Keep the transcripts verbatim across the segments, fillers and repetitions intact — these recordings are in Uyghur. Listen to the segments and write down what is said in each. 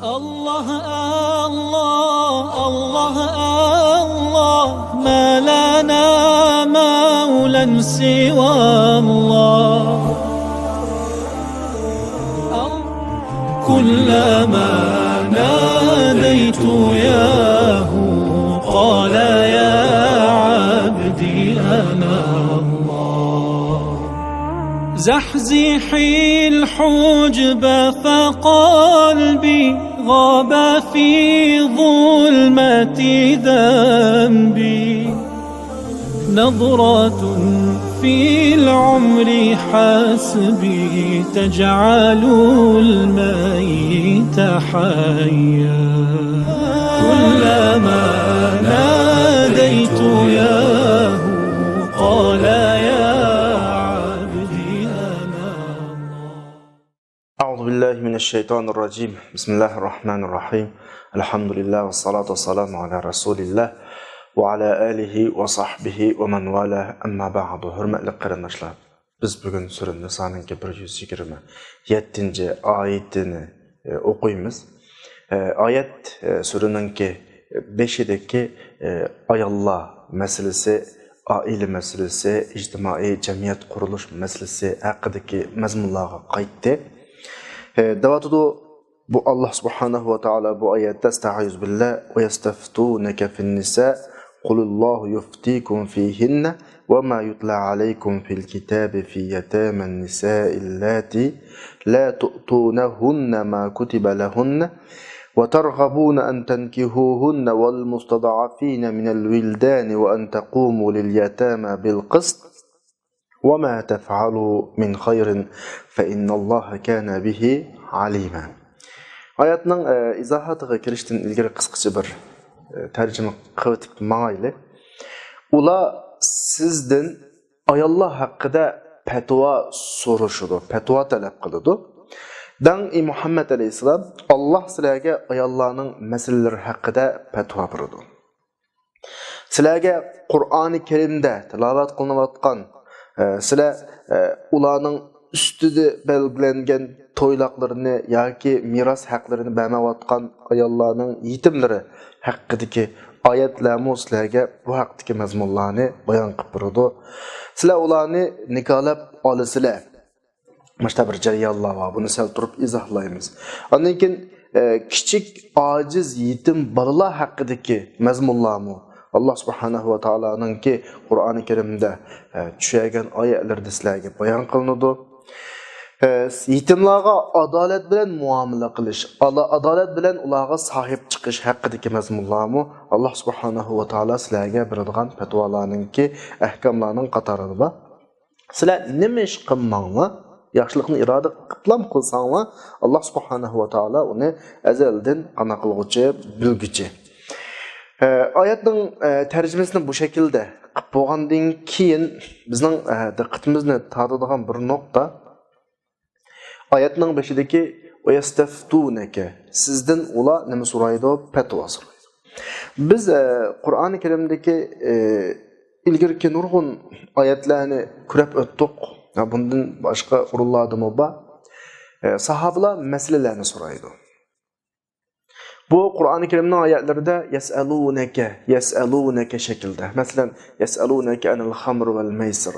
الله، الله، الله، الله، ما لنا مولى سوى الله. كلما ناديت ياه قال يا عبدي أنا الله. زحزحي الحجب فقلبي غاب في ظلمة ذنبي. نظرة في العمر حسبي تجعل الميت حيا. كلما ناديت ياه قال يا عبدي أنا الله. أعوذ بالله من الشيطان الرجيم. بسم الله الرحمن الرحيم. الحمد لله والصلاة والسلام على رسول الله وعلى آله وصحبه ومن والاه. أما بعد. ھۆرمەتلىك قېرىنداشلار، بىز بۈگۈن سۈرە نىسانىڭكى بىر يۈز يىگىرمە يەتتىنچى ئايىتىنى، ئە، ئوقۇيمىز. ئە، ئايەت، ئە، سۈرىنىڭكى بېشىدىكى، ئە، ئاياللار مەسىلىسى، ئائىلە مەسىلىسى، ئىجتىمائىي جەمئىيەت قۇرۇلۇش مەسىلىسى ھەققىدىكى مەزمۇنلارغا قايتتى. ئە، دەۋاتىدۇ، بۇ ئاللاھ سۇبھانەھۇ ۋە تائالا بۇ ئايەتتە، ئەستەئىزۇ بىللاھ، ويستفتونك في النساء قل الله يفتيكم فيهن وما يتلى عليكم في الكتاب في يتامى النساء اللاتي لا تؤتونهن ما كتب لهن وترغبون أن تنكحوهن والمستضعفين من الولدان وأن تقوموا لليتامى بالقسط وما تفعلوا من خير فإن الله كان به عليما. ئايەتنىڭ، ئە، ئىزاھاتىغا كىرىشتىن ئىلگىرى قىسقىچە بىر، ئە، تەرجىمە قىلىۋېتىپ ماڭايلى. ئۇلار سىزدىن ئاياللار ھەققىدە پەتىۋا سورىشىدۇ، پەتىۋا تەلەپ قىلىدۇ. دەڭ، ئى مۇھەممەد ئەلەيھىسسالام، ئاللاھ سىلەرگە ئاياللارنىڭ مەسىلىلىرى ھەققىدە پەتىۋا بېرىدۇ. سىلەرگە قۇرئانى كەرىمدە تىلاۋەت قىلىنىۋاتقان، ئە، سىلەر، ئە، ئۇلارنىڭ ئۈستىدە بەلگىلەنگەن تويلاقلىرىنى ياكى مىراس ھەقلىرىنى بەرمەيۋاتقان ئاياللارنىڭ يېتىملىرى ھەققىدىكى ئايەتلەرمۇ سىلەرگە بۇ ھەقتىكى مەزمۇنلارنى بايان قىلىپ بېرىدۇ. سىلەر ئۇلارنى نىكاھلاپ ئالىسىلەر. مۇشۇنداق بىر جەريانلار بار، بۇنى سەل تۇرۇپ ئىزاھلايمىز. ئاندىن كېيىن، ئە، كىچىك، ئاجىز، يېتىم بالىلار ھەققىدىكى مەزمۇنلارمۇ ئاللاھ سۇبھانەھۇ ۋە تائالانىڭكى قۇرئانى كەرىمدە، ئە، چۈشۈرگەن ئايەتلىرىدە سىلەرگە بايان قىلىنىدۇ. ئە، يېتىملارغا ئادالەت بىلەن مۇئامىلە قىلىش، ئالا-، ئادالەت بىلەن ئۇلارغا ساھىب چىقىش ھەققىدىكى مەزمۇنلارمۇ ئاللاھ سۇبھانەھۇ ۋە تائالا سىلەرگە بېرىدىغان پەتىۋالارنىڭكى، ئەھكاملارنىڭ قاتارىدا بار. سىلەر نېمە ئىش قىلماڭلار، ياخشىلىقنى ئىرادە قىپلام قىلساڭلار، ئاللاھ سۇبھانەھۇ ۋە تائالا ئۇنى ئەزەلدىن قانا قىلغۇچى، بىلگۈچى. ئە، ئايەتنىڭ، ئە، تەرجىمىسىنى بۇ شەكىلدە قىلىپ بولغاندىن كېيىن، بىزنىڭ، ئە، دىققىتىمىزنى تارتىدىغان بىر نۇقتا، ئايەتنىڭ بېشىدىكى «ۋەيەستەفتۇنەكە»، سىزدىن ئۇلار نېمە سورايدۇ؟ پەتىۋا سورايدۇ. بىز، ئە، قۇرئانى كەرىمدىكى، ئە، ئىلگىرىكى نۇرغۇن ئايەتلەرنى كۆرۈپ ئۆتتۇق. ھە، بۇندىن باشقا ئورۇنلاردىمۇ بار. ئە، ساھابىلار مەسىلىلەرنى سورايدۇ. بۇ قۇرئانى كەرىمنىڭ ئايەتلىرىدە «يەسئەلۇنەكە، يەسئەلۇنەكە» شەكلىدە. مەسىلەن، «يەسئەلۇنەكە ئەنىل خەمر ۋەل مەيسىر».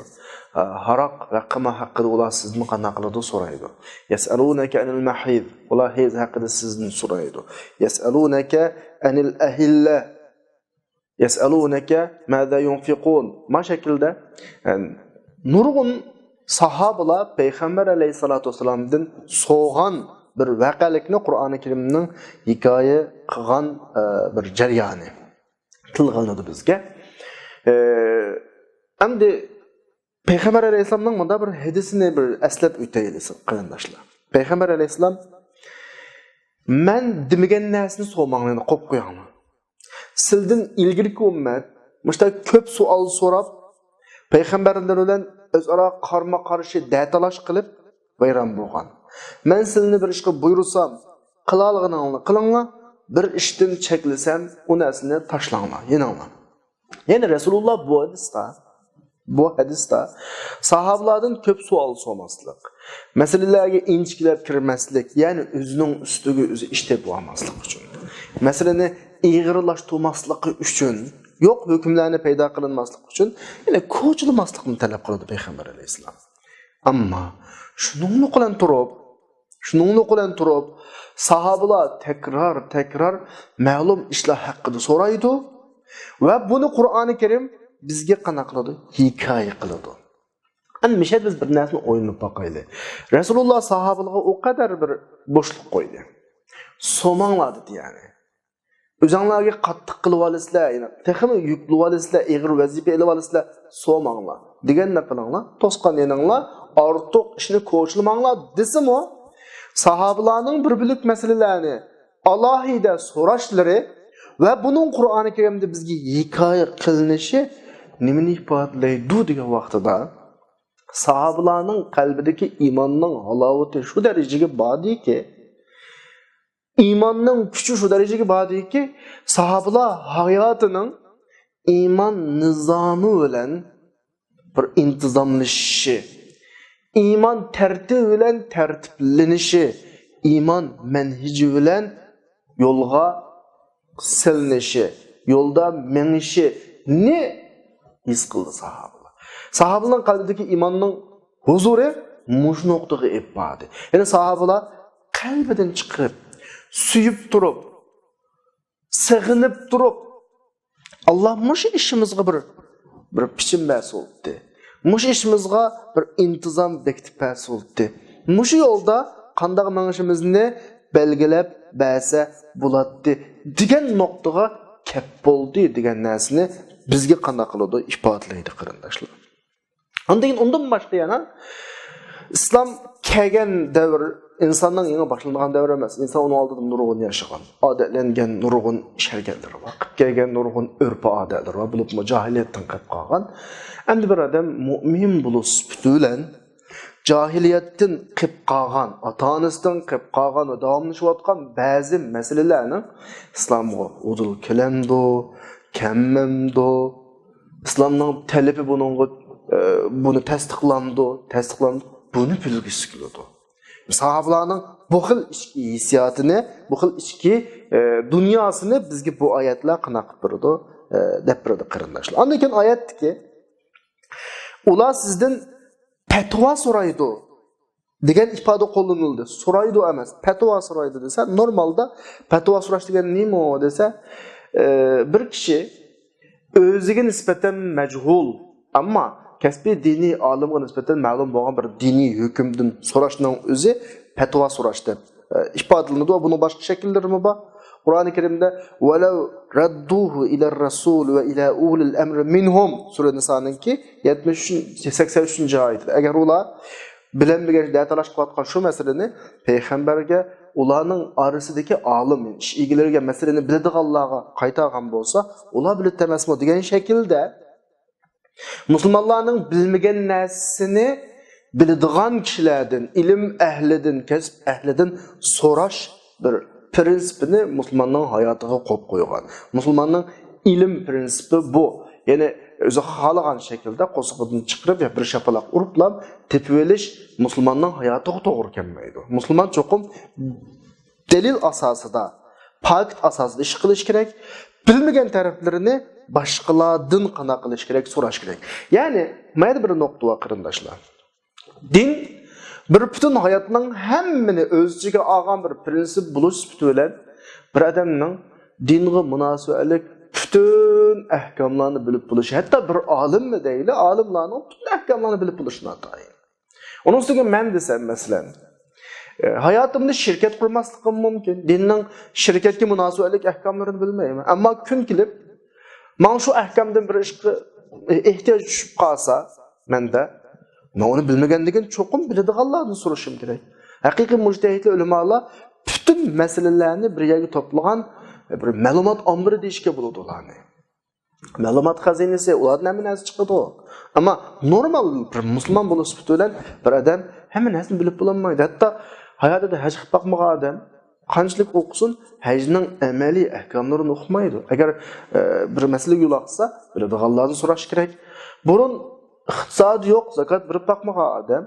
ئە، ھاراق ۋە قىمار ھەققىدە ئۇلار سىزدىن قانداق قىلىدۇ؟ سورايدۇ. «يەسئەلۇنەكە ئەنىل مەھىز». ئۇلار ھەيز ھەققىدە سىزدىن سورايدۇ. «يەسئەلۇنەكە ئەنىل ئەھىللە». «يەسئەلۇنەكە ماذا يۇنفىقۇن». ما شەكىلدە، ئە، نۇرغۇن ساھابىلار پەيغەمبەر ئەلەيھىسسالاتۇ ۋەسسالامدىن سورىغان بىر ۋەقەلىكنى قۇرئانى كەرىمنىڭ ھېكايە قىلغان، ئە، بىر جەريانى تىلغا ئېلىنىدۇ بىزگە. ئە، ئەمدى پەيغەمبەر ئەلەيھىسسالامنىڭ مۇنداق بىر ھەدىسىنى بىر ئەسلەپ ئۆتەيلى، قېرىنداشلار. پەيغەمبەر ئەلەيھىسسالام، «مەن دېمىگەن نەرسىنى سورىماڭلار، قويۇپ قويۇڭلار. سىلىدىن ئىلگىرىكى ئۈممەت مۇشۇنداق كۆپ سوئال سوراپ، پەيغەمبەرلەر بىلەن ئۆزئارا قارمۇ قارشى دەتالاش قىلىپ ۋەيران بولغان. مەن سىلىنى بىر ئىشقا بۇيرۇسام، قىلالىغىنىڭلارنى قىلىڭلار، بىر ئىشتىن چەكلىسەم، ئۇ نەرسىنى تاشلاڭلار، يېنىڭلار.» يەنى رەسۇلۇللاھ بۇ ھەدىستە بۇ ھەدىستە ساھابىلاردىن كۆپ سوئال سورىماسلىق، مەسىلىلەرگە ئىنچىكىلەپ كىرمەسلىك، يەنى ئۆزىنىڭ ئۈستىگە ئۆزى ئىش تېپىۋالماسلىق ئۈچۈن، مەسىلىنى ئېغىرلاشتۇرماسلىقى ئۈچۈن، يوق ھۆكۈملەرنى پەيدا قىلىنماسلىقى ئۈچۈن، يەنى كوچىلىماسلىقنى تەلەپ قىلىدۇ پەيغەمبەر ئەلەيھىسسالام. ئەمما شۇنىڭلىق بىلەن تۇرۇپ، شۇنىڭلىق بىلەن تۇرۇپ، ساھابىلار تەكرار، تەكرار مەلۇم ئىشلار ھەققىدە سورايدۇ ۋە بۇنى قۇرئانى كەرىم بىزگە قانداق قىلىدۇ؟ ھېكايە قىلىدۇ. ئەمدى مىشەدە بىز بىر نەرسىنى ئويلىنىپ باقايلى. رەسۇلۇللا ساھابىلارغا ئۇ قەدەر بىر بوشلۇق قويدى. سورىماڭلار دېدى يەنى. ئۆزۈڭلارغا قاتتىق قىلىۋالىسىلەر، يەنى تېخىمۇ يۈكلىۋالىسىلەر، ئېغىر ۋەزىپە ئېلىۋالىسىلەر، سورىماڭلار. دېگەننى قىلىڭلار، توسقان يېنىڭلار، ئارتۇق ئىشنى كوچىلىماڭلار دېسىمۇ، ساھابىلارنىڭ بىر بۆلەك مەسىلىلەرنى ئالاھىدە سوراشلىرى ۋە بۇنىڭ قۇرئانى كەرىمدە بىزگە ھېكايە قىلىنىشى نېمىنى ئىپادىلەيدۇ دېگەن ۋاقتىدا، ساھابىلارنىڭ قەلبىدىكى ئىماننىڭ ھالاۋىتى شۇ دەرىجىگە باردىكى، ئىماننىڭ كۈچى شۇ دەرىجىگە باردىكى، ساھابىلار ھاياتىنىڭ ئىمان نىزامى بىلەن بىر ئىنتىزاملىشىشى، ئىمان تەرتىپى بىلەن تەرتىپلىنىشى، ئىمان مەنھىجى بىلەن يولغا سېلىنىشى، يولدا مېڭىشىنى ھېس قىلدى ساھابىلار. ساھابىلارنىڭ قەلبىدىكى ئىماننىڭ ھۇزۇرى مۇشۇ نۇقتىغا ئېلىپ باردى. يەنى ساھابىلار قەلبىدىن چىقىرىپ، سۆيۈپ تۇرۇپ، سېغىنىپ تۇرۇپ، ئاللا مۇشۇ ئىشىمىزغا بىر، بىر پىچىن بەرسە بولدى. مۇشۇ ئىشىمىزغا بىر ئىنتىزام بېكىتىپ بەرسە بولدى. مۇشۇ يولدا قانداق مېڭىشىمىزنى بەلگىلەپ بەرسە بولاتتى دېگەن نۇقتىغا كەپ بولدى دېگەن نەرسىنى بىزگە قانداق قىلىدۇ؟ ئىپادىلەيدۇ، قېرىنداشلار. ئاندىن كېيىن ئۇندىن باشقا يەنە ئىسلام كەلگەن دەۋر ئىنساننىڭ يېڭى باشلانغان دەۋرى ئەمەس. ئىنسان ئۇنىڭ ئالدىدا نۇرغۇن ياشىغان، ئادەتلەنگەن، نۇرغۇن ئىش ھەرىكەتلىرى بار، قىلىپ كەلگەن نۇرغۇن ئۆرپ-ئادەتلىرى بار، بولۇپمۇ جاھىلىيەتتىن قېلىپ قالغان. ئەمدى بىر ئادەم مۇئمىن بولۇش سۈپىتى بىلەن جاھىلىيەتتىن قېلىپ قالغان، ئاتا-ئانىسىدىن قېلىپ قالغان ۋە داۋاملىشىۋاتقان بەزى مەسىلىلەرنىڭ ئىسلامغا ئۇدۇل كېلەمدۇ، كەلمەمدۇ؟ ئىسلامنىڭ تەلىپى بۇنىڭغا، ئە، بۇنى تەستىقلامدۇ، تەستىقلامدۇ؟ بۇنى بىلگۈسى كېلىدۇ. ساھابىلارنىڭ بۇ خىل ئىچكى ھېسسىياتىنى، بۇ خىل ئىچكى، ئە، دۇنياسىنى بىزگە بۇ ئايەتلەر قانداق قىلىپ بېرىدۇ، ئە، دەپ بېرىدۇ، قېرىنداشلار. ئاندىن كېيىن ئايەتتىكى، ئۇلار سىزدىن پەتىۋا سورايدۇ دېگەن ئىپادە قوللىنىلدى. سورايدۇ ئەمەس، پەتىۋا سورايدۇ دېسە، نورمالدا پەتىۋا سوراش دېگەن نېمە دېسە، ئە، بىر كىشى ئۆزىگە نىسبەتەن مەجھۇل، ئەمما كەسپىي دىنىي ئالىمغا نىسبەتەن مەلۇم بولغان بىر دىنىي ھۆكۈمدىن سوراشنىڭ ئۆزى پەتىۋا سوراش دەپ، ئە، ئىپادىلىنىدۇ. بۇنىڭ باشقا شەكىللىرىمۇ بار. قۇرئانى كەرىمدە، «ۋەلەۋ رەددۇھۇ ئىلەر رەسۇل ۋە ئىلە ئۇلىل ئەمرى مىنھۇم» سۈرە نىسانىڭكى يەتمىش ئۈچىنچى، سەكسەن ئۈچىنچى ئايىتىدە، ئەگەر ئۇلار بىلەن بىلگەن دەتالاش قىلىۋاتقان شۇ مەسىلىنى پەيغەمبەرگە، ئۇلارنىڭ ئارىسىدىكى ئالىم، ئىش ئىگىلىرىگە، مەسىلىنى بىلىدىغانلارغا قايتارغان بولسا، ئۇلار بىلىدۇ ئەمەسمۇ دېگەن شەكىلدە مۇسۇلمانلارنىڭ بىلمىگەن نەرسىسىنى بىلىدىغان كىشىلەردىن، ئىلىم ئەھلىدىن، كەسىپ ئەھلىدىن سوراش بىر پىرىنسىپىنى مۇسۇلماننىڭ ھاياتىغا قويۇپ قويغان. مۇسۇلماننىڭ ئىلىم پىرىنسىپى بۇ. يەنى ئۆزى خالىغان شەكىلدە قورسىقىدىن چىقىرىپ يا بىر شاپىلاق ئۇرۇپلا تېپىۋېلىش مۇسۇلماننىڭ ھاياتىغا توغرا كەلمەيدۇ. مۇسۇلمان چوقۇم دەلىل ئاساسىدا، پاكىت ئاساسىدا ئىش قىلىش كېرەك. بىلمىگەن تەرەپلىرىنى باشقىلاردىن قانداق قىلىش كېرەك، سوراش كېرەك. يەنى، مايدا بىر نۇقتا بار، قېرىنداشلار. دىن بىر پۈتۈن ھاياتنىڭ ھەممىنى ئۆز ئىچىگە ئالغان بىر پىرىنسىپ بولۇش سۈپىتى بىلەن بىر ئادەمنىڭ دىنغا مۇناسىۋەتلىك پۈتۈن ئەھكاملارنى بىلىپ بولۇشى، ھەتتا بىر ئالىممۇ دەيلى، ئالىملارنىڭ پۈتۈن ئەھكاملارنى بىلىپ بولۇشى ناتايىن. ئۇنىڭ ئۈستىگە مەن دېسەم، مەسىلەن، ئە، ھاياتىمدا شىركەت قۇرماسلىقىم مۇمكىن. دىننىڭ شىركەتكە مۇناسىۋەتلىك ئەھكاملىرىنى بىلمەيمەن. ئەمما كۈن كېلىپ، ماڭا شۇ ئەھكامدىن بىر ئىشقا، ئە، ئېھتىياج چۈشۈپ قالسا مەندە، مەن ئۇنى بىلمىگەندىكىن چوقۇم بىلىدىغانلاردىن سورىشىم كېرەك. ھەقىقىي مۇجتەھىدلەر، ئۆلىمالار پۈتۈن مەسىلىلەرنى بىر يەرگە توپلىغان بىر مەلۇمات ئامبىرى دېيىشكە بولىدۇ ئۇلارنى. مەلۇمات خەزىنىسى، ئۇلاردىن ھەممە نەرسە چىقىدۇ. ئەمما نورمال بىر مۇسۇلمان بولۇش سۈپىتى بىلەن بىر ئادەم ھەممە نەرسىنى بىلىپ بولالمايدۇ. ھەتتا ھاياتىدا ھەج قىلىپ باقمىغان ئادەم قانچىلىك ئوقۇسۇن، ھەجنىڭ ئەمەلىي ئەھكاملىرىنى ئۇقمايدۇ. ئەگەر، ئە، بىر مەسىلىگە يول ئاقسا، بىلىدىغانلاردىن سوراش كېرەك. بۇرۇن ئىقتىسادى يوق، زاكات بېرىپ باقمىغان ئادەم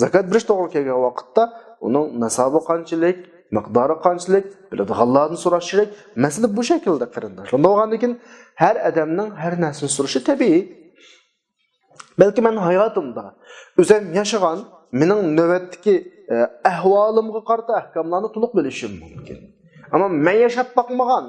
زاكات بېرىش توغرا كەلگەن ۋاقىتتا ئۇنىڭ نىسابى قانچىلىك، مىقدارى قانچىلىك، بىلىدىغانلاردىن سوراش كېرەك. مەسىلە بۇ شەكىلدە، قېرىنداشلار. شۇنداق بولغاندىن كېيىن ھەر ئادەمنىڭ ھەر نەرسىنى سورىشى تەبىئىي. بەلكى مەن ھاياتىمدا ئۆزۈم ياشىغان، مېنىڭ نۆۋەتتىكى، ئە، ئەھۋالىمغا قارىتا ئەھكاملارنى تولۇق بىلىشىم مۇمكىن. ئەمما مەن ياشاپ باقمىغان،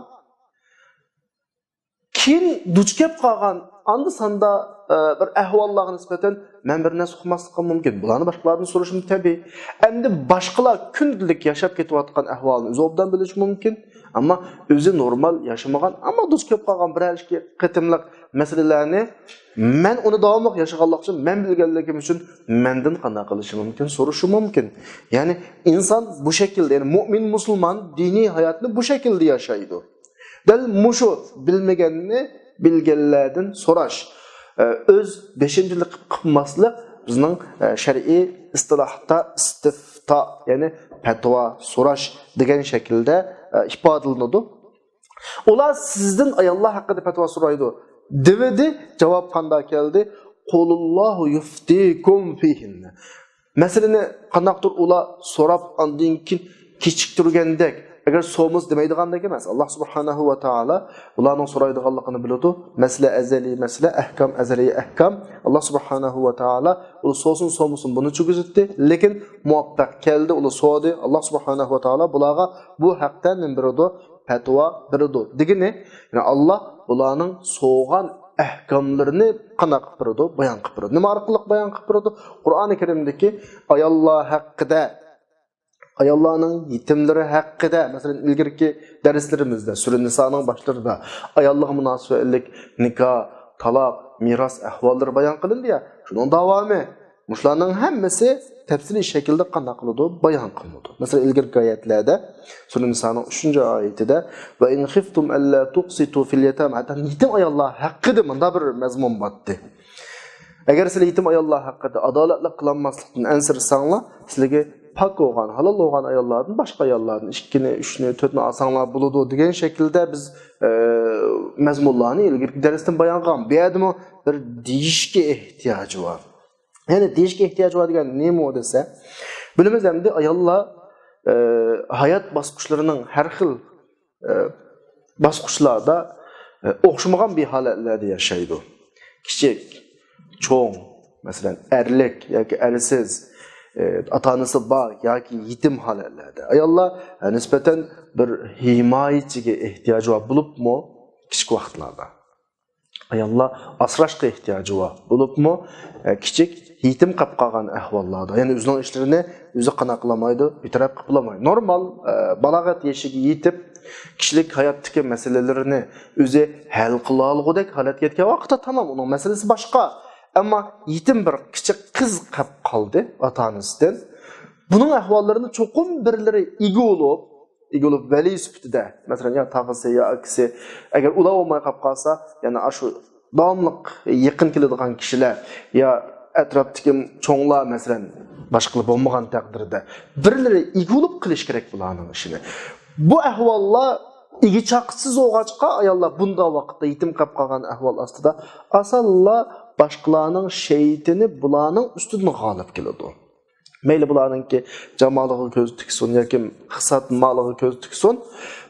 كېيىن دۇچ كەپ قالغان ئاندا-ساندا، ئە، بىر ئەھۋاللارغا نىسبەتەن مەن بىر نەرسە ئۇقماسلىقىم مۇمكىن. بۇلارنى باشقىلاردىن سورىشىم تەبىئىي. ئەمدى باشقىلار كۈندىلىك ياشاپ كېتىۋاتقان ئەھۋالنى ئۆزى ئوبدان بىلىشى مۇمكىن. ئەمما ئۆزى نورمال ياشىمىغان، ئەمما دۇچ كەپ قالغان بىرەر ئىككى قېتىملىق مەسىلىلەرنى مەن ئۇنى داۋاملىق ياشىغانلىقى ئۈچۈن، مەن بىلگەنلىكىم ئۈچۈن مەندىن قانداق قىلىشى مۇمكىن، سورىشى مۇمكىن. يەنى ئىنسان بۇ شەكىلدە، يەنى مۇئمىن مۇسۇلمان دىنىي ھاياتنى بۇ شەكىلدە ياشايدۇ. دەل مۇشۇ بىلمىگەننى بىلگەنلەردىن سوراش، ئە، ئۆز بېشىمچىلىق قىلىپ قىلماسلىق بىزنىڭ، ئە، شەرئىي ئىستىلاھتا ئىستىفتا، يەنى پەتىۋا سوراش دېگەن شەكىلدە، ئە، ئىپادىلىنىدۇ. ئۇلار سىزدىن ئاياللار ھەققىدە پەتىۋا سورايدۇ، دېۋىدى. جاۋاب قانداق كەلدى؟ قۇلۇللاھۇ يۇفتىكۇم فىھىننە. مەسىلىنى قانداقتۇر ئۇلار سوراپ، ئاندىن كېيىن كېچىكتۈرگەندەك، ئەگەر سورىمىسا دېمەيدىغاندەك ئەمەس. ئاللا سۇبھانەھۇ ۋە تائالا ئۇلارنىڭ سورايدىغانلىقىنى بىلىدۇ. مەسىلە ئەزەلىي مەسىلە، ئەھكام ئەزەلىي ئەھكام. ئاللا سۇبھانەھۇ ۋە تائالا ئۇلار سورىسۇن سورىمىسۇن بۇنى چۈگۈزۈتتى. لېكىن مۇۋەپپەق كەلدى، ئۇلار سورىدى. ئاللا سۇبھانەھۇ ۋە تائالا بۇلارغا بۇ ھەقتە نېمە بېرىدۇ؟ پەتىۋا بېرىدۇ دېگىنى، يەنى ئاللا بۇلارنىڭ سوغان ئەھكاملىرىنى قانداق قىلىپ بېرىدۇ؟ بايان قىلىپ بېرىدۇ. نېمە ئارقىلىق بايان قىلىپ بېرىدۇ؟ قۇرئانى كەرىمدىكى ئاياللار ھەققىدە، ئاياللارنىڭ يېتىملىرى ھەققىدە، مەسىلەن، ئىلگىرىكى دەرسلىرىمىزدە، سۈرە نىسانىڭ باشلىرىدا ئاياللارغا مۇناسىۋەتلىك نىكاھ، تالاق، مىراس ئەھۋاللىرى بايان قىلىندى يا، شۇنىڭ داۋامى. مۇشۇلارنىڭ ھەممىسى تەپسىلىي شەكىلدە قانداق قىلىدۇ؟ بايان قىلىنىدۇ. مەسىلەن، ئىلگىرىكى ئايەتلەردە، سۈرە نىسانىڭ ئۈچىنچى ئايىتىدە، «ۋە ئىن خىفتۇم ئەللا تۇقسىتۇ فىل يەتامە»، ھەتتا يېتىم ئاياللار ھەققىدە مۇنداق بىر مەزمۇن بارتتى. ئەگەر سىلەر يېتىم ئاياللار ھەققىدە ئادالەتلىك قىلالماسلىقتىن ئەنسىرىسەڭلار، سىلەرگە پاك بولغان، ھالال بولغان ئاياللاردىن باشقا ئاياللاردىن ئىككىنى، ئۈچنى، تۆتنى ئالساڭلار بولىدۇ دېگەن شەكىلدە بىز، ئە، مەزمۇنلارنى ئىلگىرىكى دەرستىن بايان قىلغان. بۇ يەردىمۇ بىر دېيىشكە ئېھتىياجى بار. يەنى دېيىشكە ئېھتىياجى بار دېگەن نېمە دېسە، بىلىمىز ئەمدى ئاياللار، ئە، ھايات باسقۇچلىرىنىڭ ھەر خىل، ئە، باسقۇچلاردا، ئە، ئوخشىمىغان بىر ھالەتلەردە ياشايدۇ. كىچىك، چوڭ، مەسىلەن، ئەرلىك ياكى ئەرسىز، ئە، ئاتا-ئانىسى بار ياكى يېتىم ھالەتلەردە. ئاياللار، ئە، نىسبەتەن بىر ھىمايىچىگە ئېھتىياجى بار بولۇپمۇ كىچىك ۋاقىتلاردا. ئاياللار ئاسراشقا ئېھتىياجى بار. بولۇپمۇ، ئە، كىچىك يېتىم قېلىپ قالغان ئەھۋاللاردا، يەنى ئۆزىنىڭ ئىشلىرىنى ئۆزى قانداق قىلالمايدۇ، بىتەرەپ قىلىپ بولالمايدۇ. نورمال، ئە، بالاغەت يېشىگە يېتىپ، كىشىلىك ھاياتتىكى مەسىلىلىرىنى ئۆزى ھەل قىلالىغۇدەك ھالەتكە يەتكەن ۋاقىتتا تامام، ئۇنىڭ مەسىلىسى باشقا. ئەمما يېتىم بىر كىچىك قىز قېلىپ قالدى ئاتا-ئانىسىدىن. بۇنىڭ ئەھۋاللىرىنى چوقۇم بىرلىرى ئىگە بولۇپ، ئىگە بولۇپ ۋەلىي سۈپىتىدە، مەسىلەن، يا تاغىسى، يا ئاكىسى، ئەگەر ئۇلار بولماي قاپ قالسا، يەنە ئاشۇ داۋاملىق يېقىن كېلىدىغان كىشىلەر يا ئەتراپتىكى چوڭلار، مەسىلەن، باشقىلار بولمىغان تەقدىردە، بىرلىرى ئىگە بولۇپ قىلىش كېرەك بۇلارنىڭ ئىشىنى. بۇ ئەھۋاللار ئىگە چاقىسىز بولغاچقا، ئاياللار بۇنداق ۋاقىتتا يېتىم قېلىپ قالغان ئەھۋال ئاستىدا ئاسانلا باشقىلارنىڭ شەيتىنى بۇلارنىڭ ئۈستىدىن غالىب كېلىدۇ. مەيلى بۇلارنىڭكى جامالىغا كۆز تىكسۇن ياكى خىسلەت مالىغا كۆز تىكسۇن،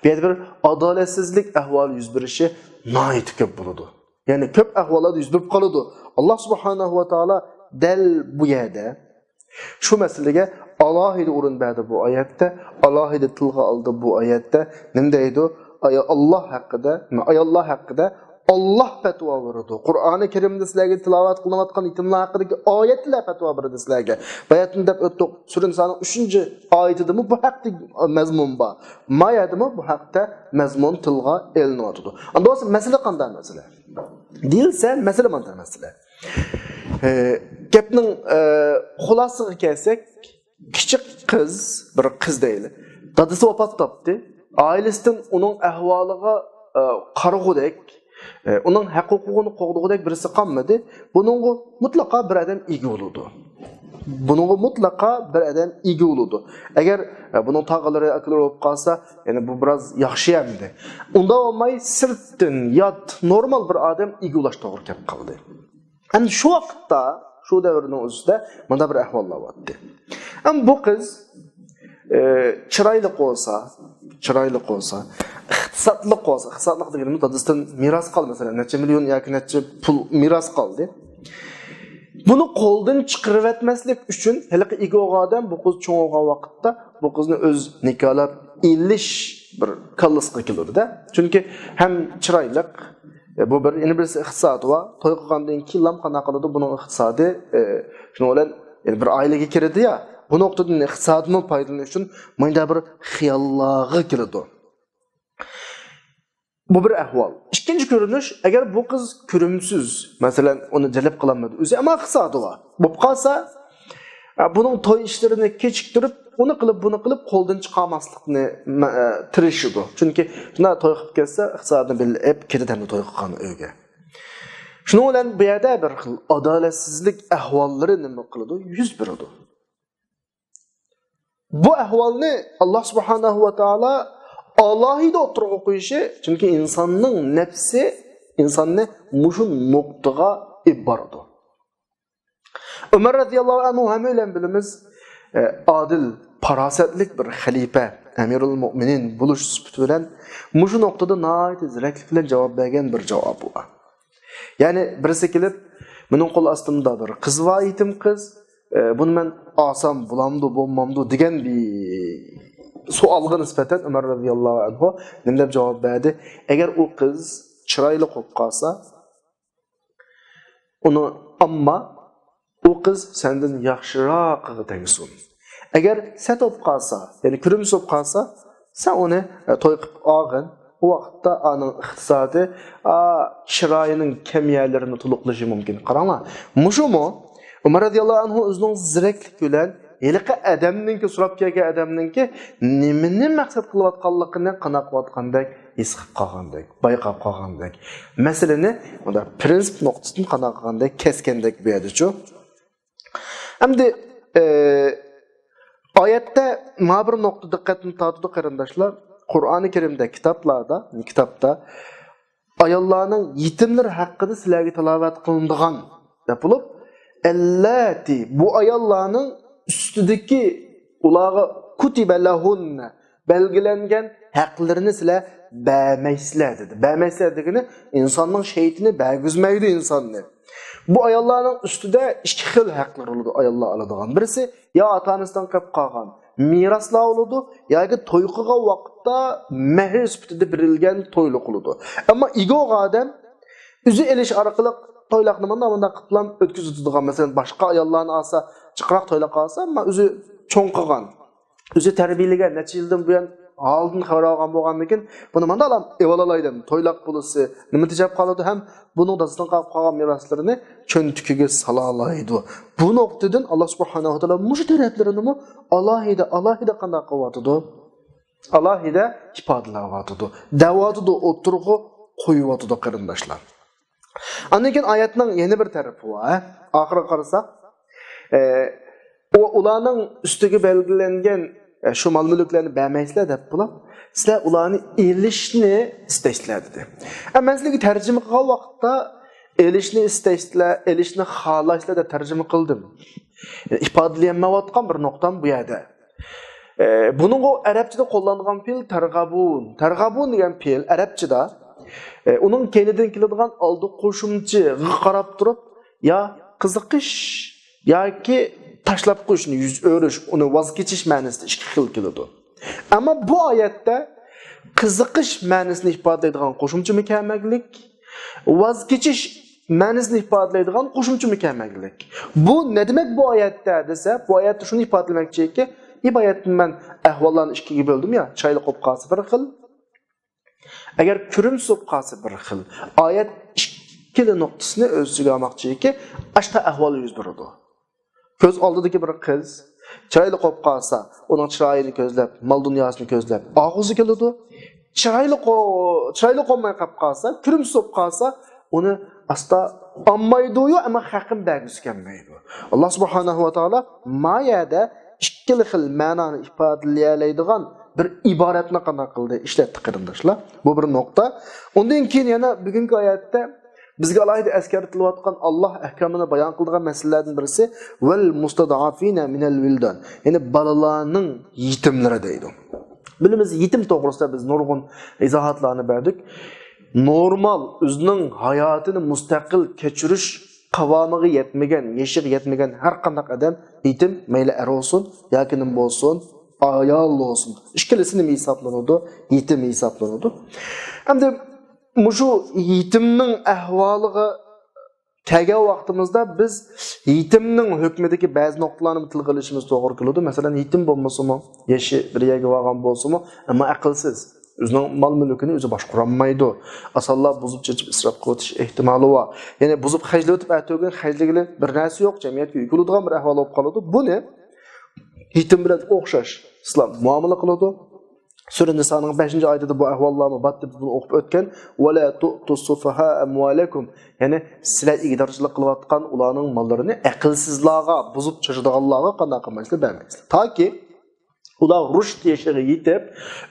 بۇ يەردە بىر ئادالەتسىزلىك ئەھۋالى يۈز بېرىشى ناھايىتى كۆپ بولىدۇ. يەنى كۆپ ئەھۋاللاردا يۈز بېرىپ قالىدۇ. ئاللا سۇبھانەھۇ ۋە تائالا دەل بۇ يەردە شۇ مەسىلىگە ئالاھىدە ئورۇن بەردى بۇ ئايەتتە، ئالاھىدە تىلغا ئالدى بۇ ئايەتتە. نېمە دەيدۇ؟ ئايا-، ئاللا ھەققىدە، ئاياللار ھەققىدە ئاللا پەتىۋا بېرىدۇ. قۇرئانى كەرىمدە سىلەرگە تىلاۋەت قىلىنىۋاتقان يېتىملار ھەققىدىكى ئايەتلەر پەتىۋا بېرىدۇ سىلەرگە. باياتىن دەپ ئۆتتۇق، سۈرە نىسانىڭ ئۈچىنچى ئايىتىدىمۇ بۇ ھەقتە مەزمۇن بار. ما يەردىمۇ بۇ ھەقتە مەزمۇن تىلغا ئېلىنىۋاتىدۇ. ئەمدى بولسا مەسىلە قانداق مەسىلە؟ دېيىلسە، مەسىلە مانداق مەسىلە. ئە، گەپنىڭ، ئە، خۇلاسىغا كەلسەك، كىچىك قىز، بىر قىز دەيلى، دادىسى ۋاپات تاپتى. ئائىلىسىدىن ئۇنىڭ ئەھۋالىغا، ئە، قارىغۇدەك، ئە، ئۇنىڭ ھەق ھوقۇقىنى قوغدىغۇدەك بىرسى قالمىدى. بۇنىڭغا مۇتلەقا بىر ئادەم ئىگە بولىدۇ. بۇنىڭغا مۇتلەقا بىر ئادەم ئىگە بولىدۇ. ئەگەر، ئە، بۇنىڭ تاغىلىرى، ئاكىلىرى بولۇپ قالسا، يەنى بۇ بىراز ياخشى ئەمدى. ئۇنداق بولماي، سىرتتىن يات، نورمال بىر ئادەم ئىگە بولاش توغرا كەپ قالدى. ئەمدى شۇ ۋاقىتتا، شۇ دەۋرنىڭ ئۆزىدە مۇنداق بىر ئەھۋاللار بارتتى. ئەمما بۇ قىز، ئى، چىرايلىق بولسا، چىرايلىق بولسا، ئىقتىسادلىق بولسا، ئىقتىسادلىق دېگىنىمىز دادىسىدىن مىراس قالدى، مەسىلەن، نەچچە مىليون ياكى نەچچە پۇل مىراس قالدى. بۇنى قولدىن چىقىرىۋەتمەسلىك ئۈچۈن ھېلىقى ئىگە بولغان ئادەم بۇ قىز چوڭ بولغان ۋاقىتتا بۇ قىزنى ئۆز نىكاھلاپ ئېلىش بىر كاللىسىغا كېلىدۇ-دە. چۈنكى ھەم چىرايلىق، ئە، بۇ بىر، يەنە بىرسى ئىقتىسادى بار. توي قىلغاندىن كېيىنلا قانداق قىلىدۇ؟ بۇنىڭ ئىقتىسادى، ئە، شۇنىڭ بىلەن، يەنە بىر ئائىلىگە كىرىدۇ يا. بۇ نۇقتىدىن ئىقتىسادىمۇ پايدىلىنىش ئۈچۈن مۇنداق بىر خىياللارغا كېلىدۇ. بۇ بىر ئەھۋال. ئىككىنچى كۆرۈنۈش، ئەگەر بۇ قىز كۆرۈمسىز، مەسىلەن، ئۇنى جەلپ قىلالمىدى، ئۆزى ئەمما ئىقتىسادى بار. بولۇپ قالسا، ئە، بۇنىڭ توي ئىشلىرىنى كېچىكتۈرۈپ، ئۇنى قىلىپ، بۇنى قىلىپ، قولدىن چىقارماسلىقنى، مە-، ئە، تىرىشىدۇ. چۈنكى شۇنداق توي قىلىپ كەتسە، ئىقتىسادىنى بىللە ئېلىپ كېتىدۇ ھەمدە توي قىلغان ئۆيگە. شۇنىڭ بىلەن بۇ يەردە بىر خىل ئادالەتسىزلىك ئەھۋاللىرى نېمە قىلىدۇ؟ يۈز بېرىدۇ. بۇ ئەھۋالنى ئاللا سۇبھانەھۇ ۋە تائالا ئالاھىدە ئوتتۇرىغا قويۇشى، چۈنكى ئىنساننىڭ نەپسى ئىنساننى مۇشۇ نۇقتىغا ئېلىپ بارىدۇ. ئۆمەر رەزىياللاھۇ ئەنھۇ ھەممە بىلەن بىلىمىز، ئە، ئادىل، پاراسەتلىك بىر خەلىپە، ئەمىرۇل مۆمىنىن بولۇش سۈپىتى بىلەن مۇشۇ نۇقتىدا ناھايىتى زېرەكلىك بىلەن جاۋاب بەرگەن بىر جاۋابى بار. يەنى بىرسى كېلىپ، مېنىڭ قول ئاستىمدا بىر قىز بار، يېتىم قىز، ئە، بۇنى مەن ئالسام بولامدۇ، بولمامدۇ دېگەن بىر سوئالغا نىسبەتەن ئۆمەر رەزىياللاھۇ ئەنھۇ نېمە دەپ جاۋاب بەردى؟ ئەگەر ئۇ قىز چىرايلىق بولۇپ قالسا، ئۇنى ئالما، ئۇ قىز سەندىن ياخشىراقىغا تەگسۇن. ئەگەر سەت بولۇپ قالسا، يەنى كۆرۈمسىز بولۇپ قالسا، سەن ئۇنى، ئە، توي قىلىپ ئالغىن. ئۇ ۋاقىتتا ئانىڭ ئىقتىسادى، ئا، چىرايىنىڭ كەم يەرلىرىنى تولۇقلىشى مۇمكىن. قاراڭلار، مۇشۇمۇ ئۆمەر رەزىياللاھۇ ئەنھۇ ئۆزىنىڭ زېرەكلىكى بىلەن ھېلىقى ئادەمنىڭكى، سوراپ كەلگەن ئادەمنىڭكى نېمىنى مەقسەت قىلىۋاتقانلىقىنى قانداق قىلىۋاتقاندەك ھېس قىلىپ قالغاندەك، بايقاپ قالغاندەك. مەسىلىنى مۇنداق پىرىنسىپ نۇقتىسىدىن قانداق قىلغاندەك كەسكەندەك بۇ يەردىچۇ. ئەمدى، ئى، ئايەتتە مانا بىر نۇقتا دىققەتنى تارتىدۇ، قېرىنداشلار. قۇرئانى كەرىمدە، كىتابلاردا، كىتابتا ئاياللارنىڭ يېتىملىرى ھەققىدە سىلەرگە تىلاۋەت قىلىنىدىغان دەپ بولۇپ، ئەللەتى، بۇ ئاياللارنىڭ ئۈستىدىكى، ئۇلارغا، كۇتىبە لەھۇننە، بەلگىلەنگەن ھەقلىرىنى سىلەر بەرمەيسىلەر دېدى. بەرمەيسىلەر دېگىنى ئىنساننىڭ شەيتىنى بەرگۈزمەيدۇ ئىنساننى. بۇ ئاياللارنىڭ ئۈستىدە ئىككى خىل ھەقلىرى بولىدۇ ئاياللار ئالىدىغان. بىرسى يا ئاتا-ئانىسىدىن قېلىپ قالغان مىراسلار بولىدۇ، ياكى توي قىلغان ۋاقىتتا مەھىر سۈپىتىدە بېرىلگەن تويلۇق بولىدۇ. ئەمما ئىگە بولغان ئادەم ئۆزى ئېلىش ئارقىلىق تويلۇقنى مۇنداق مۇنداق قىلىپلا ئۆتكۈزۈۋېتىدىغان، مەسىلەن، باشقا ئاياللارنى ئالسا، جىقراق تويلۇق ئالسا، ئەمما ئۆزى چوڭ قىلغان، ئۆزى تەربىيەلىگەن، نەچچە يىلدىن بۇيان ھالىدىن خەۋەر ئالغان بولغاندىكىن، بۇنى ماندالا ئېۋالالاي دەپ، تويلاق بولىسى نېمە تېجەپ قالىدۇ ھەم بۇنىڭ دادىسىدىن قالىپ قالغان مىراسلىرىنى چۆنتىكىگە سالالايدۇ. بۇ نۇقتىدىن ئاللا سۇبھانەھۇ ۋە تائالا مۇشۇ تەرەپلىرىنىمۇ ئالاھىدە، ئالاھىدە قانداق قىلىۋاتىدۇ؟ ئالاھىدە ئىپادىلەۋاتىدۇ. دەۋاتىدۇ، ئوتتۇرىغا قويۇۋاتىدۇ، قېرىنداشلار. ئاندىن كېيىن ئايەتنىڭ يەنە بىر تەرىپى بار. ئاخىرىغا قارىساق، ئە، ئۇ-، ئۇلارنىڭ ئۈستىگە بەلگىلەنگەن، ئە، شۇ مال-مۈلۈكلەرنى بەرمەيسىلەر دەپ بولۇپ، سىلەر ئۇلارنى ئېلىشنى ئىستەيسىلەر دېدى. ئە، مەن سىلەرگە تەرجىمە قىلغان ۋاقىتتا ئېلىشنى ئىستەيسىلەر، ئېلىشنى خالايسىلەر دەپ تەرجىمە قىلدىم. ئىپادىلىيەلمەيۋاتقان بىر نۇقتام بۇ يەردە. ئە، بۇنىڭغا ئەرەبچىدە قوللانغان پېئىل تەرغابۇن. تەرغابۇن دېگەن پېئىل ئەرەبچىدە، ئە، ئۇنىڭ كەينىدىن كېلىدىغان ئالدى قوشۇمچىغا قاراپ تۇرۇپ، يا قىزىقىش ياكى تاشلاپ قويۇشنى يۈز ئۆرۈش، ئۇنى ۋاز كېچىش مەنىسىدە ئىككى خىل كېلىدۇ. ئەمما بۇ ئايەتتە قىزىقىش مەنىسىنى ئىپادىلەيدىغان قوشۇمچە مۇكەممەللىك، ۋاز كېچىش مەنىسىنى ئىپادىلەيدىغان قوشۇمچە مۇكەممەللىك. بۇ نە دېمەك بۇ ئايەتتە دېسە، بۇ ئايەتتە شۇنى ئىپادىلىمەكچىكى، بۇ ئايەتتىن مەن ئەھۋاللارنى ئىككىگە بۆلدۈم يا، چىرايلىق بولۇپ قالسا بىر خىل، ئەگەر كۆرۈمسىز بولۇپ قالسا بىر خىل. ئايەت ئىككىلا نۇقتىسىنى ئۆز ئىچىگە ئالماقچىكى، ئاشتا ئەھۋال يۈز بېرىدۇ. كۆز ئالدىدىكى بىر قىز چىرايلىق بولۇپ قالسا، ئۇنىڭ چىرايىنى كۆزلەپ، مال-دۇنياسىنى كۆزلەپ، ئاغزى كېلىدۇ. چىرايلىق بو-، چىرايلىق بولماي قاپ قالسا، كۆرۈمسىز بولۇپ قالسا، ئۇنى ئاستا ئالمايدۇ-يۇ، ئەمما ھەققىنى بەرگۈسى كەلمەيدۇ. ئاللا سۇبھانەھۇ ۋە تائالا ما يەردە ئىككىلا خىل مەنانى ئىپادىلىيەلەيدىغان بىر ئىبارەتنى قانداق قىلدى، ئىشلەتتى، قېرىنداشلار. بۇ بىر نۇقتا. ئۇندىن كېيىن يەنە بۈگۈنكى ئايەتتە بىزگە ئالاھىدە ئەسكەرتىلىۋاتقان، ئاللاھ ئەھكامىنى بايان قىلىدىغان مەسىلىلەردىن بىرسى، ۋەل مۇستەزئەفىنە مىنەل ۋىلدان، يەنى بالىلارنىڭ يېتىملىرى دەيدۇ. بىلىمىز، يېتىم توغرىسىدا بىز نۇرغۇن ئىزاھاتلارنى بەردۇق. نورمال، ئۆزىنىڭ ھاياتىنى مۇستەقىل كەچۈرۈش قىۋامىغا يەتمىگەن، يېشىغا يەتمىگەن ھەر قانداق ئادەم يېتىم، مەيلى ئەر بولسۇن ياكى نېمە بولسۇن، ئايال بولسۇن، ئىككىلىسى نېمە ھېسابلىنىدۇ؟ يېتىم ھېسابلىنىدۇ. ئەمدى مۇشۇ يېتىمنىڭ ئەھۋالىغا كەلگەن ۋاقتىمىزدا بىز يېتىمنىڭ ھۆكمىدىكى بەزى نۇقتىلارنى تىلغا ئېلىشىمىز توغرا كېلىدۇ. مەسىلەن، يېتىم بولمىسىمۇ، يېشى بىر يەرگە بارغان بولسىمۇ، ئەمما ئەقىلسىز، ئۆزىنىڭ مال-مۈلكىنى ئۆزى باشقۇرالمايدۇ. ئاسانلا بۇزۇپ-چېچىپ ئىسراپ قىلىۋېتىش ئېھتىمالى بار. يەنى بۇزۇپ خەجلىۋېتىپ، ئەتىگۈن خەجلىگىلى بىر نەرسە يوق، جەمئىيەتكە يۈك بولىدىغان بىر ئەھۋال بولۇپ قالىدۇ. بۇنى يېتىم بىلەن ئوخشاش ئىسلام مۇئامىلە قىلىدۇ. سۈرە نىسانىڭ بەشىنچى ئايىتىدە بۇ ئەھۋاللارمۇ بار دەپ بۇنى ئوقۇپ ئۆتكەن. ۋەلا تۇئتۇس سۇفەھا ئەمۋالەكۇم. يەنى سىلەر ئىگىدارچىلىق قىلىۋاتقان ئۇلارنىڭ ماللىرىنى ئەقىلسىزلارغا، بۇزۇپ چاچىدىغانلارغا قانداق قىلمايسىلەر، بەرمەيسىلەر. تاكى ئۇلار رۇشد يېشىغا يېتىپ،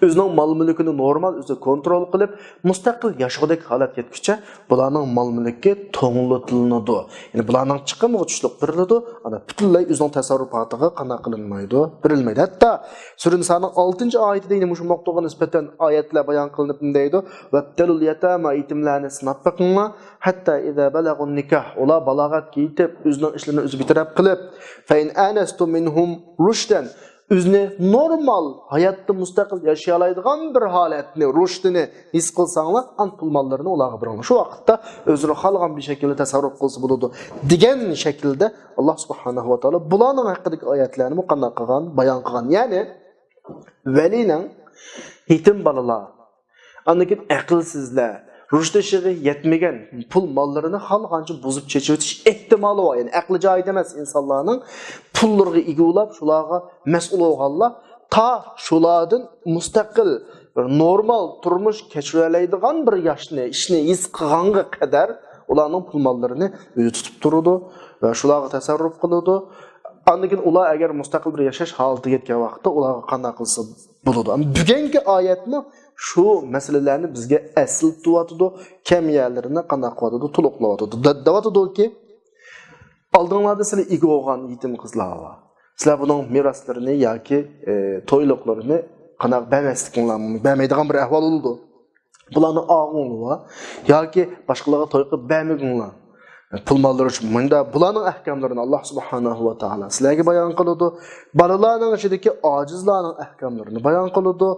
ئۆزىنىڭ مال-مۈلكىنى نورمال ئۆزى كونترول قىلىپ، مۇستەقىل ياشىغۇدەك ھالەت يەتكۈچە بۇلارنىڭ مال-مۈلكى توڭلىتىلىنىدۇ. يەنى بۇلارنىڭ چىقىمىغا چۈشلۈك بېرىلىدۇ، ئانا پۈتۈنلەي ئۆزىنىڭ تەسەررۇپاتىغا قانداق قىلىنمايدۇ، بېرىلمەيدۇ. ھەتتا سۈرە نىسانىڭ ئالتىنچى ئايىتىدە يەنە مۇشۇ ماۋزۇغا نىسبەتەن ئايەتلەر بايان قىلىنىپ نېمە دەيدۇ؟ ۋەبتەلۇل يەتامە، يېتىملەرنى سىناپ بېقىڭلار. ھەتتا ئىزا بەلەغۇن نىكاھ، ئۇلار بالاغەتكە يېتىپ، ئۆزىنىڭ ئىشلىرىنى ئۆزى بىتەرەپ قىلىپ، فەئىن ئانەستۇم مىنھۇم رۇشدەن، ئۆزىنى نورمال ھاياتتا مۇستەقىل ياشىيالايدىغان بىر ھالەتنى، رۇشدىنى ھېس قىلساڭلار، ئان پۇل ماللىرىنى ئۇلارغا بېرىڭلار. شۇ ۋاقىتتا ئۆزلىرى خالىغان بىر شەكىلدە تەسەررۇپ قىلسا بولىدۇ، دېگەن شەكىلدە ئاللاھ سۇبھانەھۇ ۋە تائالا بۇلارنىڭ ھەققىدىكى ئايەتلەرنىمۇ قانداق قىلغان، بايان قىلغان. يەنى ۋەلىنىڭ يېتىم بالىلار، ئاندىن كېيىن ئەقىلسىزلەر، رۇشد يېشىغا يەتمىگەن پۇل ماللىرىنى خالىغانچە بۇزۇپ چېچىۋېتىش ئېھتىمالى بار. يەنى ئەقلى جايىدا ئەمەس ئىنسانلارنىڭ پۇللىرىغا ئىگە بولاپ، شۇلارغا مەسئۇل بولغانلار تا شۇلاردىن مۇستەقىل بىر نورمال تۇرمۇش كەچۈرەلەيدىغان بىر ياشنى، ئىشنى ھېس قىلغانغا قەدەر ئۇلارنىڭ پۇل ماللىرىنى ئۆزى تۇتۇپ تۇرىدۇ ۋە شۇلارغا تەسەررۇپ قىلىدۇ. ئاندىن كېيىن ئۇلار ئەگەر مۇستەقىل بىر ياشاش ھالىتىگە يەتكەن ۋاقىتتا ئۇلارغا قانداق قىلسا بولىدۇ. ئەمما بۈگۈنكى ئايەتمۇ شۇ مەسىلىلەرنى بىزگە ئەسلىتىۋاتىدۇ، كەم يەرلىرىنى قانداق قىلىۋاتىدۇ، تولۇقلاۋاتىدۇ. دە-، دەۋاتىدۇكى، ئالدىڭلاردا سىلەر ئىگە بولغان يېتىم قىزلار بار. سىلەر بۇنىڭ مىراسلىرىنى ياكى، ئە، تويلۇقلىرىنى قانداق بەرمەسلىكىڭلار مۇمكىن، بەرمەيدىغان بىر ئەھۋال بولىدۇ. بۇلارنى ئالغىڭلار ياكى باشقىلارغا توي قىلىپ بەرمىگىڭلار. پۇل ماللىرى ئۈچۈن مۇنداق، بۇلارنىڭ ئەھكاملىرىنى ئاللاھ سۇبھانەھۇ ۋە تائالا سىلەرگە بايان قىلىدۇ. بالىلارنىڭ ئىچىدىكى ئاجىزلارنىڭ ئەھكاملىرىنى بايان قىلىدۇ،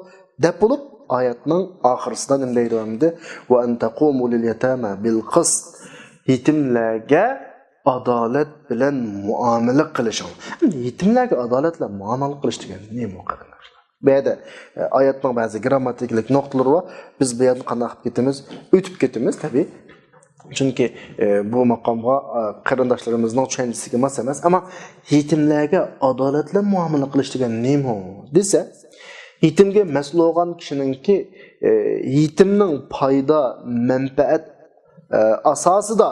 دەپ بولۇپ، ئايەتنىڭ ئاخىرىسىدا نېمە دەيدۇ ئەمدى؟ ۋە ئەن تەقۇمۇ لىل يەتامە بىل قىسط. يېتىملەرگە ئادالەت بىلەن مۇئامىلە قىلىشىڭ. ئەمدى يېتىملەرگە ئادالەت بىلەن مۇئامىلە قىلىش دېگەن نېمە، قېرىنداشلار؟ بۇ يەردە، ئە، ئايەتنىڭ بەزى گىرامماتىكىلىق نۇقتىلىرى بار. بىز بۇ يەردىن قانداق قىلىپ كېتىمىز؟ ئۆتۈپ كېتىمىز، تەبىئىي. چۈنكى، ئە، بۇ ماقامغا، ئە، قېرىنداشلىرىمىزنىڭ چۈشەنچىسىگە ماس ئەمەس. ئەمما يېتىملەرگە ئادالەت بىلەن مۇئامىلە قىلىش دېگەن نېمە دېسە، يېتىمگە مەسئۇل بولغان كىشىنىڭكى، ئە، يېتىمنىڭ پايدا، مەنپەئەت، ئە، ئاساسىدا،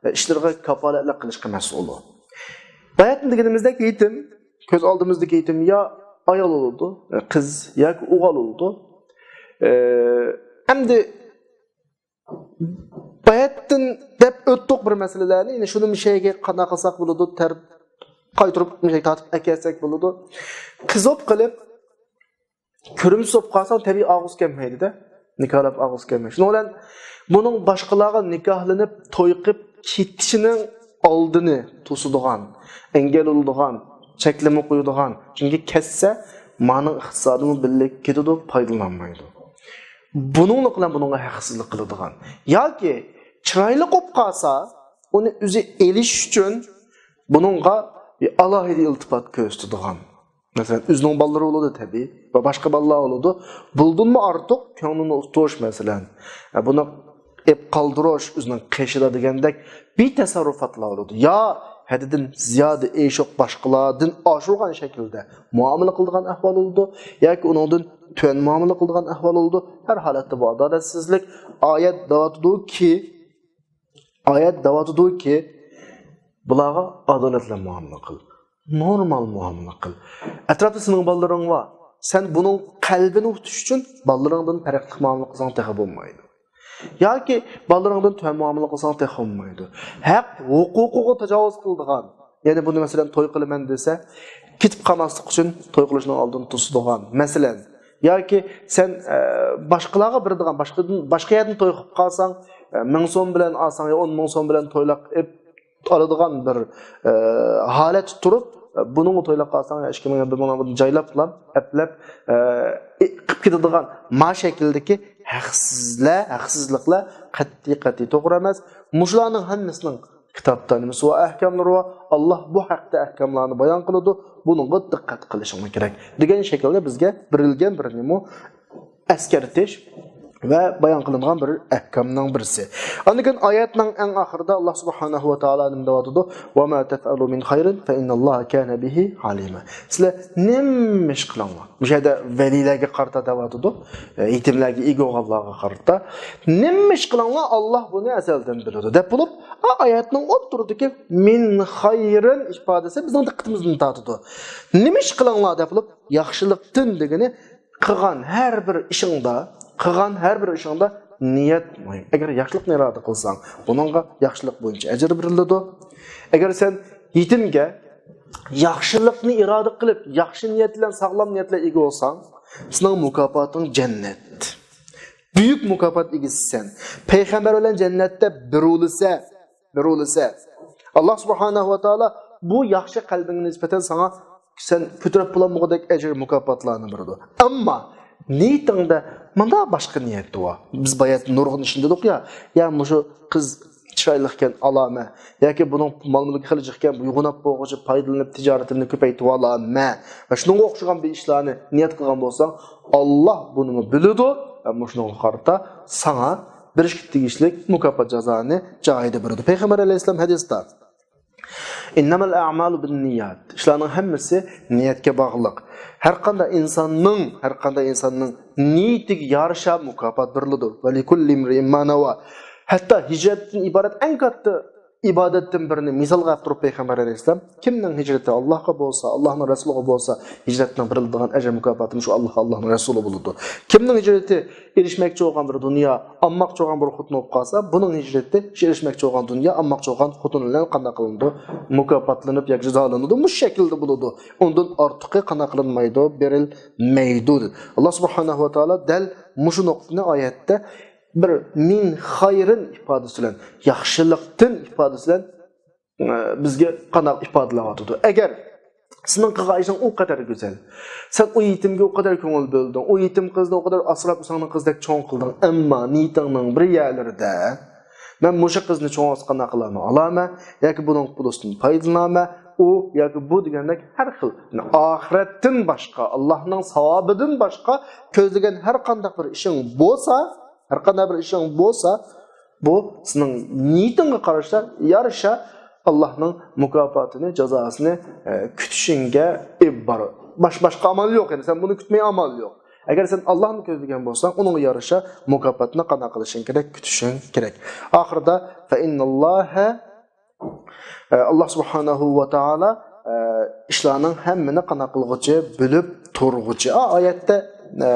ئە، ئىشلىرىغا كاپالەتلىك قىلىشقا مەسئۇل. باياتىن دېگىنىمىزدەك يېتىم، كۆز ئالدىمىزدىكى يېتىم يا ئايال بولىدۇ، ئە، قىز ياكى ئوغۇل بولىدۇ. ئە، ئەمدى باياتىن دەپ ئۆتتۇق بىر مەسىلىلەرنى، يەنى شۇنى مىشەيگە قانداق قىلساق بولىدۇ، تەر-، قايتۇرۇپ مىشەيگە تارتىپ ئەكەلسەك بولىدۇ. قىز بولۇپ قېلىپ، كۆرۈمسىز بولۇپ قالساڭ، تەبىئىي ئاغۇسى كەلمەيدۇ-دە. نىكاھلاپ ئاغۇسى كەلمەيدۇ. شۇنىڭ بىلەن بۇنىڭ باشقىلارغا نىكاھلىنىپ، توي قىلىپ كېتىشىنىڭ ئالدىنى توسىدىغان، ئەنگەل بولىدىغان، چەكلىمە قويىدىغان. چۈنكى كەتسە، مانىڭ ئىقتىسادىمۇ بىللە كېتىدۇ، پايدىلانمايدۇ. بۇنىڭلىق بىلەن بۇنىڭغا ھەقسىزلىك قىلىدىغان. ياكى چىرايلىق بولۇپ قالسا، ئۇنى ئۆزى ئېلىش ئۈچۈن بۇنىڭغا بىر ئالاھىدە ئىلتىپات كۆرسىتىدىغان. مەسىلەن، ئۆزىنىڭ بالىلىرى بولىدۇ، تەبىئىي، ۋە باشقا بالىلار بولىدۇ. بۇلدىنمۇ ئارتۇق كۆڭلىنى ئۇتۇش، مەسىلەن. ئە، بۇنى ئېپ قالدۇرۇش، ئۆزىنىڭ قېشىدا دېگەندەك بىر تەسەررۇپاتلار بولىدۇ. يا ھەددىدىن زىيادە ئېشىپ، باشقىلاردىن ئاشۇرغان شەكىلدە مۇئامىلە قىلىدىغان ئەھۋال بولىدۇ، ياكى ئۇنىڭدىن تۆۋەن مۇئامىلە قىلىدىغان ئەھۋال بولىدۇ. ھەر ھالەتتە بۇ ئادالەتسىزلىك. ئايەت دەۋاتىدۇكى، ئايەت دەۋاتىدۇكى، بۇلارغا ئادالەت بىلەن مۇئامىلە قىل. نورمال مۇئامىلە قىل. ئەتراپتا سېنىڭ بالىلىرىڭ بار. سەن بۇنىڭ قەلبىنى ئۇتۇش ئۈچۈن بالىلىرىڭدىن پەرقلىق مۇئامىلە قىلساڭ تېخى بولمايدۇ. ياكى بالىلىرىڭدىن تۆۋەن مۇئامىلە قىلساڭ تېخى بولمايدۇ. ھەق ھوقۇقىغا تاجاۋۇز قىلىدىغان، يەنى بۇنى مەسىلەن توي قىلىمەن دېسە، كېتىپ قالماسلىق ئۈچۈن توي قىلىشنىڭ ئالدىنى توسىدىغان، مەسىلەن، ياكى سەن ئە، باشقىلارغا بېرىدىغان، باشقىدىن، باشقا يەردىن توي قىلىپ قالساڭ، ئە، مىڭ سوم بىلەن ئالساڭ يا ئون مىڭ سوم بىلەن تويلاپ ئېلىپ ئالىدىغان بىر ئە، ھالەتتە تۇرۇپ، ئە، بۇنىڭغا تويلاپ قالساڭ يا ئىككى مىڭ يا بىر مىڭ بۇنى جايلاپلا، ئەپلەپ ئە، قىلىپ كېتىدىغان ما شەكىلدىكى ھەقسىزلە، ھەقسىزلىقلار قەتئىي، قەتئىي توغرا ئەمەس. مۇشۇلارنىڭ ھەممىسىنىڭ كىتابتا نېمىسى بار، ئەھكاملىرى بار. ئاللاھ بۇ ھەقتە ئەھكاملارنى بايان قىلىدۇ. بۇنىڭغا دىققەت قىلىشىڭلار كېرەك دېگەن شەكىلدە بىزگە بېرىلگەن بىر نېمە ئەسكەرتىش ۋە بايان قىلىنغان بىر ئەھكامنىڭ بىرسى. ئاندىن كېيىن ئايەتنىڭ ئەڭ ئاخىرىدا ئاللاھ سۇبھانەھۇ ۋە تائالا نېمە دەۋاتىدۇ؟ وما تفعلوا من خير فإن الله كان به عليما. سىلەر نېمە ئىش قىلىڭلار؟ مۇشۇ يەردە ۋەلىلەرگە قارىتا دەۋاتىدۇ. يېتىملەرگە، ئىگە بولغانلارغا قارىتا. نېمە ئىش قىلىڭلار، ئاللاھ بۇنى ئەزەلدىن بىلىدۇ دەپ بولۇپ، ئا، ئايەتنىڭ ئوتتۇرىدىكى من خير ئىپادىسى بىزنىڭ دىققىتىمىزنى تارتىدۇ. نېمە ئىش قىلىڭلار دەپ بولۇپ، ياخشىلىقتىن دېگىنى قىلغان ھەر بىر ئىشىڭدا، قىلغان ھەر بىر ئىشىڭدا نىيەت مۇھىم. ئەگەر ياخشىلىقنى ئىرادە قىلساڭ، بۇنىڭغا ياخشىلىق بويىچە ئەجىر بېرىلىدۇ. ئەگەر سەن يېتىمگە ياخشىلىقنى ئىرادە قىلىپ، ياخشى نىيەت بىلەن، ساغلام نىيەت بىلەن ئىگە بولساڭ، سېنىڭ مۇكاپاتىڭ جەننەت. بۈيۈك مۇكاپات ئىگىسىسەن. پەيغەمبەر بىلەن جەننەتتە بىر بولىسەن. بىر بولىسەن. ئاللاھ سۇبھانەھۇ ۋە تائالا بۇ ياخشى قەلبىڭگە نىسبەتەن ساڭا سەن كۆتۈرۈپ بولالمىغۇدەك ئەجىر مۇكاپاتلارنى بېرىدۇ. ئەمما نىيىتىڭدە مۇنداق باشقا نىيەت بار. بىز بايا نۇرغۇن ئىشنى دېدۇق يا، يا مۇشۇ قىز چىرايلىقكەن ئالامە، ياكى بۇنىڭ مال مۈلكى خېلى جىقكەن، بۇ يوغىناپ بولغۇچە پايدىلىنىپ تىجارىتىمنى كۆپەيتىۋالامە ۋە شۇنىڭغا ئوخشىغان بىر ئىشلارنى نىيەت قىلغان بولساڭ، ئاللاھ بۇنىمۇ بىلىدۇ ۋە مۇشۇنىڭغا قارىتا ساڭا بېرىشكە تېگىشلىك مۇكاپات جازانى جايىدا بېرىدۇ. پەيغەمبەر ئەلەيھىسسالام ھەدىستە، إنما الأعمال بالنيات. ئىشلارنىڭ ھەممىسى نىيەتكە باغلىق. ھەر قانداق ئىنساننىڭ، ھەر قانداق ئىنساننىڭ نىيىتىگە يارىشا مۇكاپات بېرىلىدۇ. ولكل امرئ ما نوى. ھەتتا ھىجرەتتىن ئىبارەت ئەڭ كاتتا ئىبادەتتىن بىرىنى مىسالغا ئېلىپ تۇرۇپ پەيغەمبەر ئەلەيھىسسالام، كىمنىڭ ھىجرىتى ئاللاھقا بولسا، ئاللاھنىڭ رەسۇلىغا بولسا، ھىجرەتنىڭ بېرىلىدىغان ئەجىر مۇكاپاتى مۇشۇ ئاللاھ، ئاللاھنىڭ رەسۇلى بولىدۇ. كىمنىڭ ھىجرىتى ئېرىشمەكچى بولغان بىر دۇنيا، ئالماقچى بولغان بىر خوتۇن بولۇپ قالسا، بۇنىڭ ھىجرىتى شۇ ئېرىشمەكچى بولغان دۇنيا، ئالماقچى بولغان خوتۇن بىلەن قانداق قىلىنىدۇ؟ مۇكاپاتلىنىپ ياكى جازالىنىدۇ. مۇشۇ شەكىلدە بولىدۇ. ئۇندىن ئارتۇقى قانداق قىلىنمايدۇ؟ بېرىلمەيدۇ. ئاللاھ سۇبھانەھۇ ۋە تائالا دەل مۇشۇ نۇقتىنى ئايەتتە بىر من خير ئىپادىسى بىلەن، ياخشىلىقتىن ئىپادىسى بىلەن بىزگە قانداق ئىپادىلەۋاتىدۇ؟ ئەگەر سېنىڭ قىلغان ئىشىڭ ئۇ قەدەر گۈزەل، سەن ئۇ يېتىمگە ئۇ قەدەر كۆڭۈل بۆلدۈڭ، ئۇ يېتىم قىزنى ئۇ قەدەر ئاسراپ، ئۆزۈڭنىڭ قىزىدەك چوڭ قىلدىڭ، ئەمما نىيىتىڭنىڭ بىر يەرلىرىدە، مەن مۇشۇ قىزنى چوڭ قىلسا قانداق قىلارمەن، ئالامەن ياكى بۇنىڭ پۇلىسىدىن پايدىلىنارمەن، ئۇ ياكى بۇ دېگەندەك ھەر خىل، يەنى ئاخىرەتتىن باشقا، ئاللاھنىڭ ساۋابىدىن باشقا كۆزلىگەن ھەر قانداق بىر ئىشىڭ بولسا، ھەر قانداق بىر ئىشىڭ بولسا، بۇ سېنىڭ نىيىتىڭگە قارىشا، يارىشا ئاللاھنىڭ مۇكاپاتىنى، جازاسىنى ئە، كۈتۈشۈڭگە ئىبارەت. باش-، باشقا ئامال يوق، يەنى سەن بۇنى كۈتمەي ئامال يوق. ئەگەر سەن ئاللاھنى كۆزلىگەن بولساڭ، ئۇنىڭغا يارىشا مۇكاپاتنى قانداق قىلىشىڭ كېرەك؟ كۈتۈشۈڭ كېرەك. ئاخىرىدا فەئىنناللاھە، ئە، ئاللاھ سۇبھانەھۇ ۋە تائالا ئە، ئىشلارنىڭ ھەممىنى قانداق قىلغۇچى، بىلىپ تۇرغۇچى. ئا، ئايەتتە ئە،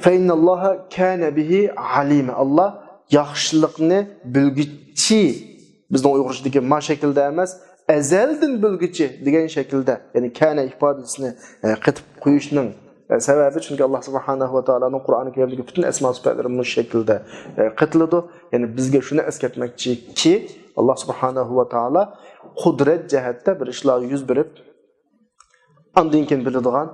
فەئىنناللاھە كانە بىھى ئالىما. ئاللاھ ياخشىلىقنى بىلگۈچى. بىزنىڭ ئۇيغۇرچىدىكى ما شەكىلدە ئەمەس، ئەزەلدىن بىلگۈچى دېگەن شەكىلدە، يەنى كانە ئىپادىسىنى ئە، قېتىپ قويۇشنىڭ ئە، سەۋەبى، چۈنكى ئاللاھ سۇبھانەھۇ ۋە تائالانىڭ قۇرئان كەرىمدىكى پۈتۈن ئەسما سۈپەتلىرى مۇشۇ شەكىلدە ئە، قېتىلىدۇ. يەنى بىزگە شۇنى ئەسكەرتمەكچىكى، ئاللاھ سۇبھانەھۇ ۋە تائالا قۇدرەت جەھەتتە بىر ئىشلار يۈز بېرىپ، ئاندىن كېيىن بىلىدىغان،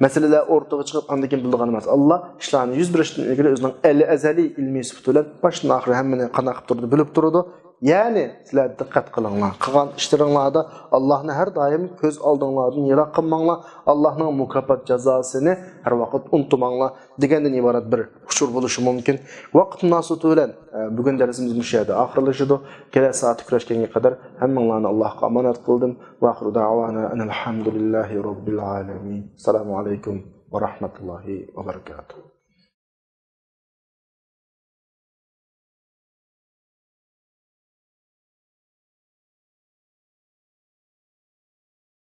مەسىلىلەر ئوتتۇرىغا چىقىپ، ئاندىن كېيىن بىلىدىغان ئەمەس. ئاللاھ ئىشلارنى يۈز بېرىشتىن ئىلگىرى ئۆزىنىڭ ئەل-، ئەزەلىي ئىلمىي سۈپىتى بىلەن باشتىن ئاخىر ھەممىنى قانداق قىلىپ تۇرىدۇ، بىلىپ تۇرىدۇ. يەنى سىلەر دىققەت قىلىڭلار، قىلغان ئىشلىرىڭلاردا ئاللاھنى ھەر دائىم كۆز ئالدىڭلاردىن يىراق قىلماڭلار، ئاللاھنىڭ مۇكاپات جازاسىنى ھەر ۋاقىت ئۇنتۇماڭلار دېگەندىن ئىبارەت بىر ئۇچۇر بولۇشى مۇمكىن. ۋاقىت مۇناسىۋىتى بىلەن ئە، بۈگۈن دەرسىمىز مۇشۇ يەردە ئاخىرلىشىدۇ. كېلەر سائەتتە كۆرۈشكەنگە قەدەر ھەممىڭلارنى ئاللاھقا ئامانەت قىلدىم. ۋە ئاخىرۇ دەئۋانا ئەنىل ھەمدۇلىللاھى رەببىل ئالەمىن. ئەسسالامۇ ئەلەيكۇم ۋە رەھمەتۇللاھى ۋە بەرەكاتۇھ.